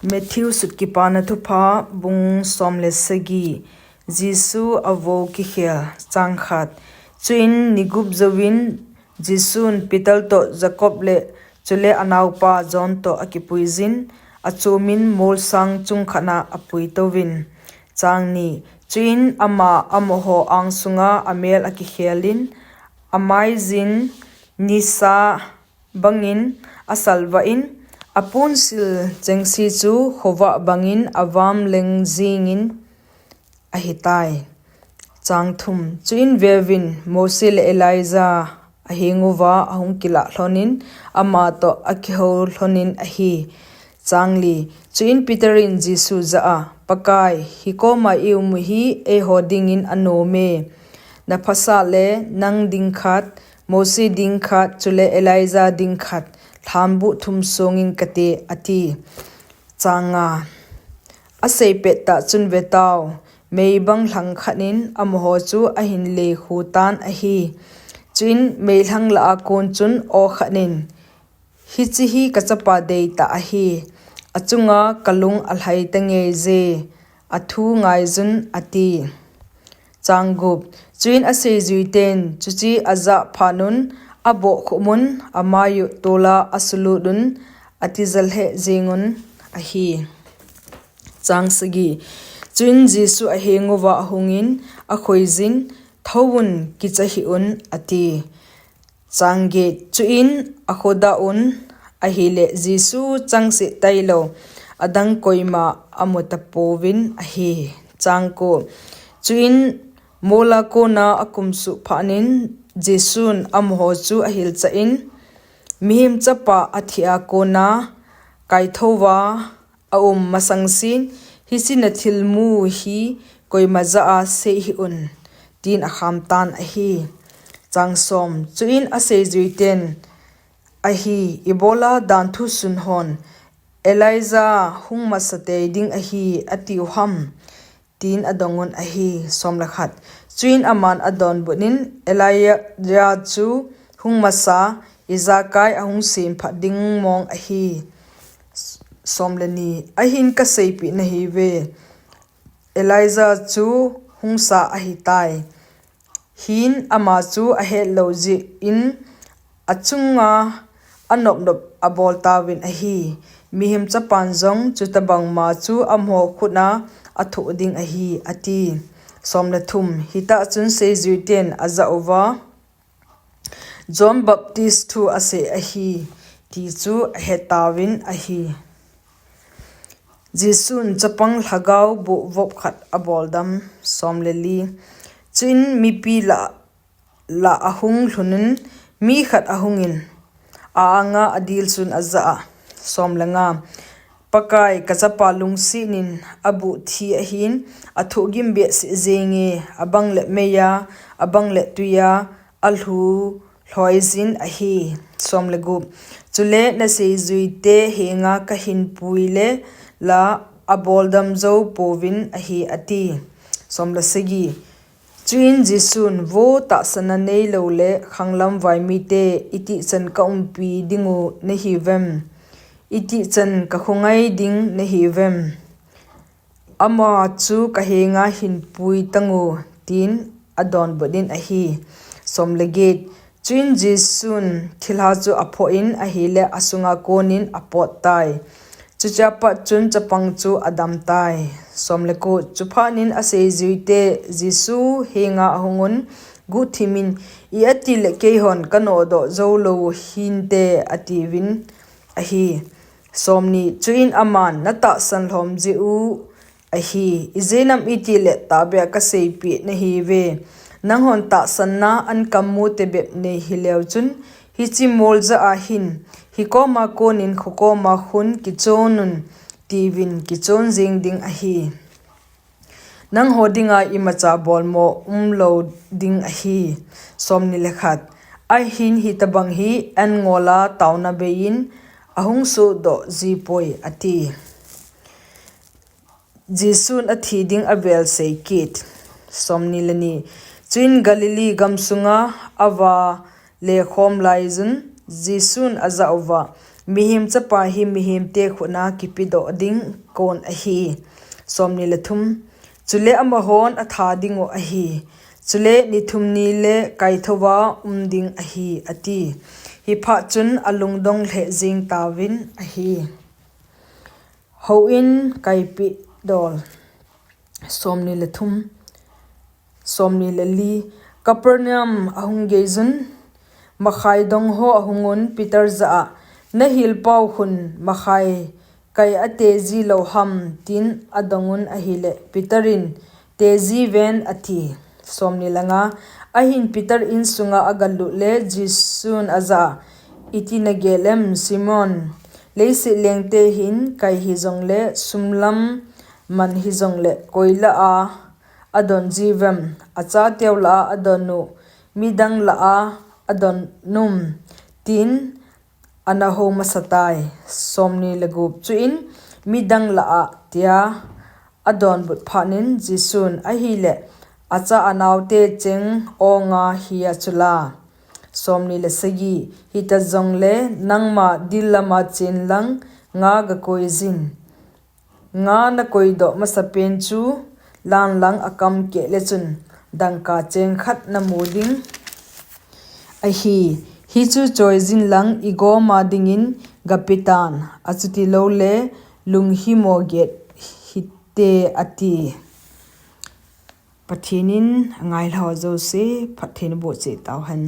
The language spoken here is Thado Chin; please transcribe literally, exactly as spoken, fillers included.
Matthew sut Kipana Thupha, bung som le sagi. Jesu avo kikhel. Chang khat. Chuin ni gup jouvin Jesun Peter toh Jakob le chule anaopa John toh akipuijin, achomin molsang chung khatna apui touvin. Chang ni. Chuin ama amaho angsunga amel akikhelin, amaijin nisa bangin asalvah in, aponsil chengse chu khovah bangin avam leng jingin ahitai. Chang thum. Chuin veuvin, Mose le Elijah ahenguva ahung kilah lhonin, ama toh akihou lhonin ahi. Chang li. Chuin Peter in Jesu jah a, Pakai, hikoma i um u hi eiho dingin anom e. Na phasah le nang ding khat, Mose ding khat, chule Elijah ding khat, lhanbuh thum songin kate, ati. Chang nga. Asei pettah chun vetau, meibang lhang khat in amaho chu ahin lekhu tan ahi. Chuin meilhang lah a kon chun aw khat in, Hiche hi kachapa deitah ahi, achunga kalung alhai tangei je, athu ngaijun, ati. Chang gup. Chuin aseijuiten chuche ajah phatnun, abohkhup un, amai u tola asulut un, atija lheh jengun ahi. Chang sagi. Chuin Jesu ahenguva ahungin, akhoijin, Thouvun, kicha hih un, ati. Chang get. Chuin akhodah un ahile Jesu chengse tailou adang koima amutapouvin ahi. Chang ko. Chuin mola kona akumsuh phatnin Jesun amaho chu ahilchah in, Mihem Chapa athi a kona kaithouva aum masangsin, hiche nathilmu hi koima jah a sei hih un, tin akham tan ahi. Chang som. Chuin aseijuiten, Ahi, ibola danthu sun hon Elijah hung masa tei ding ahi atiu ham, tin adongun ahi. Som le khat. Chuin aman adonbutnin, Elijah chu hung masa, ijakai ahung sem phat ding mong ahi. Som le ni. Ahin kaseipeh nahiuve, Elijah chu hung sa ahitai. Hin ama chu ahetlou jeh in achunga anopnop abol tauvin ahi. Mihem Chapan jong chutobangma chu amaho khut a athoh ding ahi, ati. Som le thum. Hitah chun seijuiten ajah uva, John Baptist thu asei ahi, ti chu ahetauvin ahi. Jesun chapang lhagao boh vop khat aboldam. Som le li. Chuin mipi lah, lah ahung lhunun mi khat ahungin, a-anga adilsun ajah a, Som le nga. Pakai, kachapa lungsetnin abuh thi ahin, athohgim behseh jenge, abang le meiya, abang le tuiya, alhu lhoijin ahi. Som le gup. Chule naseijuite henga kahin pui le la aboldam jou pouvin ahi, ati. Som le sagi. Chuin Jesun, Vo tahsanna neilou le khanglam vai mite, itih chan kaumpi dingu nahiuvem? Itih chan kakhongai ding nahiuvem? Ama chu kahenga hin pui tangu, tin adonbutnin ahi. Som le get. Chuin Jesun thilha chu aphoh in ahile asunga konin apot tai. Chuche apat chun chapang chu adam tai. Som le ko. Chuphatnin aseijuite Jesu henga ahungun, guhthimin, Iati le keihon kanodoh joulou hinte, atiuvin ahi. Som ni. Chuin aman, Natahsan lhom jeh u ahi. Ijeh inem itile tahbeh a kaseipeh nahiuve, nanghon tahsanna ankam mu tebep nei hileu chun, hiche mol jah a hin, Hikoma konin khokoma khun kichonun, tiuvin kichon jeng ding ahi. Nangho dinga imacha bolmo umlou ding ahi. Som ni le khat. Ahin hitobang hi an ngola taona beiyin ahung sohdoh jipoi, ati. Jesun athi ding avel sei kit. Som ni le ni. Chuin Galilee gamsunga ava lekhom laijun Jesun ajah uva, Mihem Chapa hi mihemte khutna kipedoh ding kon ahi. Somni le thum. Chule amahon atha dingu ahi. Chule ni thum ni le kaithouva um ding ahi, ati. Hiphat chun alungdong lheh jeng tauvin ahi. Houin kaipeh dol. Somni le thum. Somni le li. Capernaum ahung geijun, makhai dong ho ahungun Peter jah a, nahil pau khun makhai kai ateji lou ham, tin adongun ahile, Peter in, teji ven, ati. Somni le nga. Ahin Peter insunga agalut le Jesun ajah a, iti nagel em, Simon? Leiset lengte hin kai hijongle, sumlam man hijongle, koi lah a adon jiuvem? Achateu lah a adon u, midang lah a adon um? tin ana hou masatai. Somni le gup. Chuin midang lah a, tia adonbut phatnin Jesun, ahile, acha anaote cheng onga hia chula. Somni le sagi. Hita jongle nangma dil lama chen lang nga gakoijin. Nga nakoidoh masapen chu lan lang akam keh le chun, dangka cheng khat namu ding ahi. Hichu choijin lang igoma dingin gapetan, achuti loule lunghimo get hite, ati. Pathen in angailhao jouse phatthei naboh cheh tauhen.